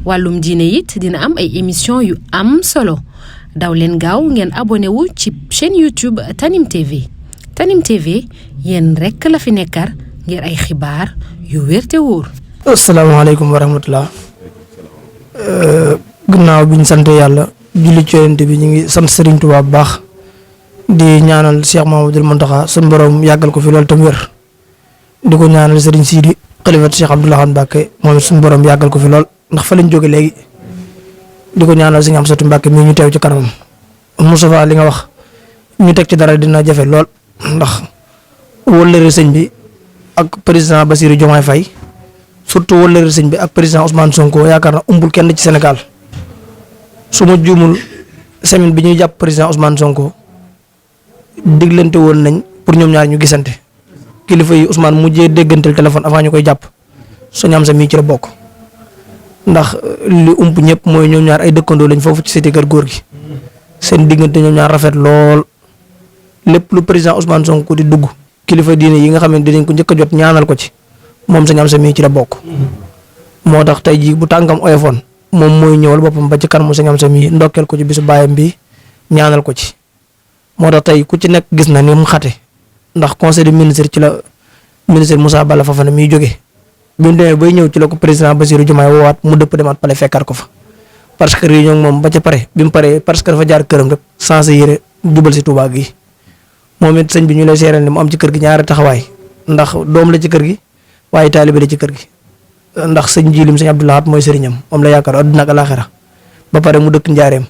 wàllum diine it dina am ay émission yu am solo daw leen gaaw ngeen abonné wu ci chaîne YouTube Tanim TV Tanim TV yéen rekk la fi nekkar ngir ay xibaar yu wér te wóor. asalaamaaleykum wa rahmatulah. gannaaw bi ñu sant yàlla julli ci Yonent bi ñu ngi sant Serigne Touba bu baax di ñaanal Cheikh Mamadou Mountakha suñu borom yàggal ko fi loolu tam wér di ko ñaanal Serigne Sidi xalifatu Cheikh Abdou Lahad Mbacké moom it suñu borom yàggal ko fi lool ndax fa lañ jóge léegi di ko ñaanal Serigne Amsatou Mbacké mii ñu teew ci kanamam. Moustapha li nga wax ñu teg ci dara dina jafe lool ndax wëllëre sëñ bi ak président Bassirou Diomaye Faye surtout wëllëre sëñ bi ak président Ousmane Sonko yaakaar na umbul kenn ci Sénégal su ma juumul semaine bi ñuy jàpp président Ousmane Sonko diglante woon nañ pour ñoom ñaar ñu gisante kilifa yi Ousmane mujjee déggantel téléphone avant ñu koy jàpp suñu am sa mii ci la bokk ndax li ump ñëpp mooy ñoom ñaar ay dëkkandoo lañ foofu ci cité kër góor gi seen diggante ñoom ñaar rafet lool lépp lu président Ousmane Sonko di dugg kilifa diine yi nga xam ne dinañ ko njëkk a jot ñaanal ko ci moom suñu am sa mii ci la bokk moo tax tey jii bu tànkam oyofoon moom mooy ñëwal boppam ba ci kanamu suñu am sa mii ndokkeel ko ci bisu baayam bi ñaanal ko ci. moo tax tey ku ci nekk gis na ni mu xate ndax conseil des ministres ci la ministre Moussa Balla Fofana miy jógee bi mu demee bay ñëw ci la ko président Bassirou Diomaye woowaat mu dëpp demaat pale fekkaat ko fa parce que réunion moom ba ca pare bi mu paree parce que dafa jaar këram rek sensé yére jubal si Touba gi moom it sëñ bi ñu lay seeral ni mu am ci kër gi ñaari taxawaay ndax doom la ci kër gi waaye taalibe la ci kër gi ndax sëñ Jilim sëñ Abdou Lahad mooy sëriñam moom la yaakaar adduna ak alaxira ba pare mu dëkk njaareem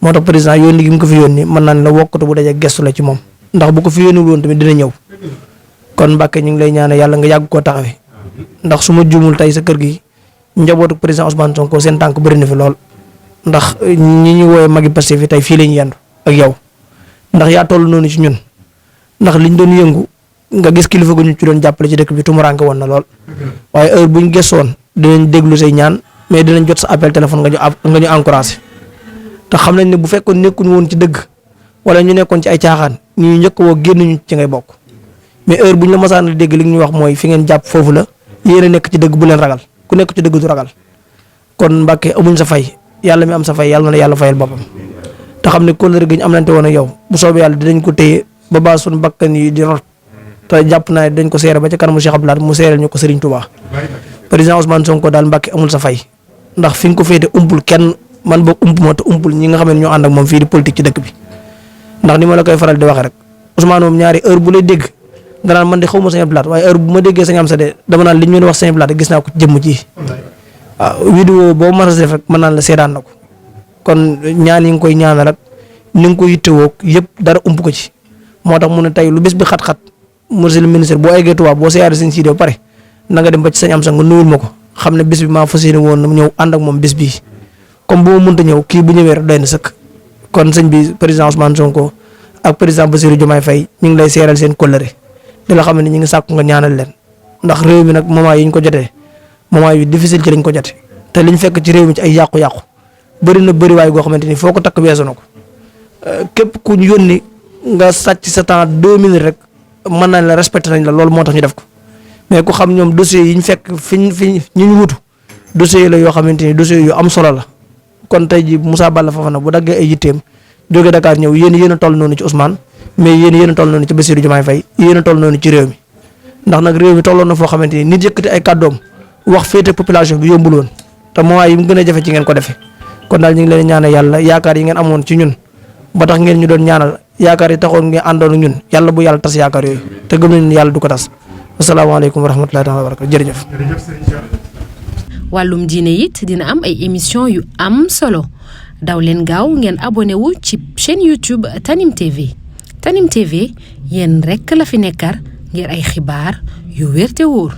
moo tax président yónni gi mu ko fi yónni mën naa ne la wokkatu bu dajee gestu la ci moom ndax bu ko fi yónni woon tamit dina ñëw kon Mbàkke ñu ngi lay ñaanal yàlla nga yàgg koo taxawee ndax su ma juumul tey sa kër gi njabootu président Ousmane Sonko seen tànk bëri na fi lool ndax ñi ñu woowee magi Pastef fi tey fii la ñu yendu ak yow ndax yaa toll noonu ci ñun ndax liñ doon yëngu nga gis kilifa gu ñu ci doon jàppale ci dëkk bi tumuranke woon na lool waaye heure buñ gëstoon dinañ déglu say ñaan mais dinañ jot sa appel téléphone nga ñu encouragé te xam nañ ne bu fekkoon nekkuñu woon ci dëgg wala ñu nekkoon ci ay caaxaan ñu njëkk woo génn ñu ci ngay bokk mais heure bu ñu la mosaan a dégg li ñu wax mooy fi ngeen jàpp foofu la yéen a nekk ci dëgg bu leen ragal ku nekk ci dëgg du ragal kon Mbàkke amuñ sa fay yàlla mi am sa fay yàlla na la yàlla fayal boppam te xam ne kóllëre gi ñu amlante woon ak yow bu soobee yàlla dinañ ko téye ba baa suñu bakkan yi di rot te jàpp naa ne dañ ko seere ba ca kanamu Cheikh Abdou Lahad mu seereel ñu ko Serigne Touba président Ousmane Sonko daal Mbàkke amul sa fay ndax fi nga ko féete umpul kenn man boog ump moo te umpul ñi nga xam ne ñoo ànd ak moom fii di politique ci dëkk bi ndax ni ma la koy faral di waxee rek Ousmane moom ñaari heure bu lay dégg danaan man de xaw ma Sëñ Abdou Lahad waaye heure bu ma déggee Sëñ Amsa de dama naan li ñu wax Sëñ Abdou Lahad gis naa ko ci jëmm ji waaw vidéo boo mën a def rek mën naan la seedaan na ko kon ñaan yi nga koy ñaanal rek ni nga ko yittewoo yëpp dara ump ko ci moo tax mu ne tey lu bés bi xat-xat monsieur le ministre boo eggee Touba boo siyaare Sëñ Sidi ba pare na nga dem ba ci Sëñ Amsa nga nuyul ma ko xam ne bés bi maa fas yéene woon ñëw ànd ak moom bés bii comme bu ma mënta ñëw kii bu ñëwee rek doy na sëkk kon sëñ bi président Ousmane Sonko ak président Bassirou Diomaye Faye ñu ngi lay seeral seen kóllëre di la xam ne ñu ngi sàkku nga ñaanal leen ndax réew mi nag moment yi ñu ko jotee moment yu difficile ci lañ ko jote te liñ fekk ci réew mi ci ay yàqu-yàqu bëri na bëri waay goo xamante ni foo ko takk weesu na ko képp ku ñu yónni nga sàcc sa temps 2 minutes rek mën nañ la respecté nañ la loolu moo tax ñu def ko mais ku xam ñoom dossiers yi ñu fekk fi ñu wutu dossiers la yoo xamante ni dossiers yu am solo la kon tey ji Moussa Balla Fofana bu daggee ay yitteem jóge Dakar ñëw yéen a toll noonu ci Ousmane mais yéen a toll noonu ci Bassirou Diomaye Faye yéen a toll noonu ci réew mi ndax nag réew mi tolloon na foo xamante ni nit yëkkati ay kàddoom wax féete population bi yombul woon te moment yi mu gën a jafe ci ngeen ko defee kon daal ñu ngi leen ñaanal yàlla yaakaar yi ngeen amoon ci ñun ba tax ngeen ñu doon ñaanal yaakaar yi taxoon ngeen àndoon ñun yàlla bu yàlla tas yaakaar yooyu te gëm nañu yàlla du ko tas asalaamaaleykum wa rahmatullahi wa barakatu jërëjëf. wàllum diine it dina am ay émission yu am solo daw leen gaaw ngeen abonné wu ci chaîne YouTube Tanim TV Tanim TV yéen rekk la fi nekkar ngir ay xibaar yu wér te wóor.